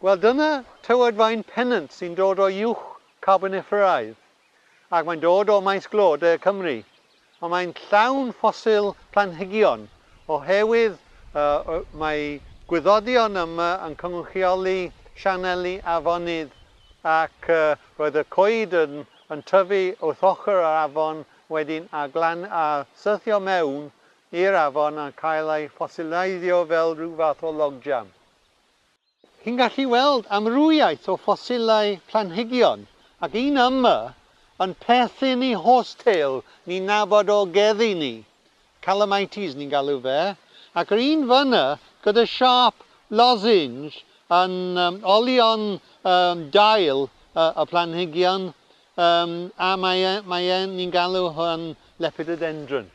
Wel, dyna tywodfaen Pennant sy'n dod o uwch Carbonifferaidd, ac mae'n dod o Maes Glo, De Cymru. Ond mae'n llawn ffosil planhigion, oherwydd mae gwaddodion yma yn cynrychioli sianeli afonydd, ac roedd y coed yn tyfu wrth ochr yr afon wedyn a glan a syrthio mewn i'r afon a cael ei ffosileiddio fel rhyw fath o logjam. Chi'n gallu weld amrywiaeth o ffosilau planhigion, ac un yma yn perthyn i horsetail ni'n nabod o gerddi ni. Calamites ni'n galw fe. Ac yr un fyna gyda siâp lozenge yn olion dail y planhigion, a mae ni'n galw hwn lepidodendron.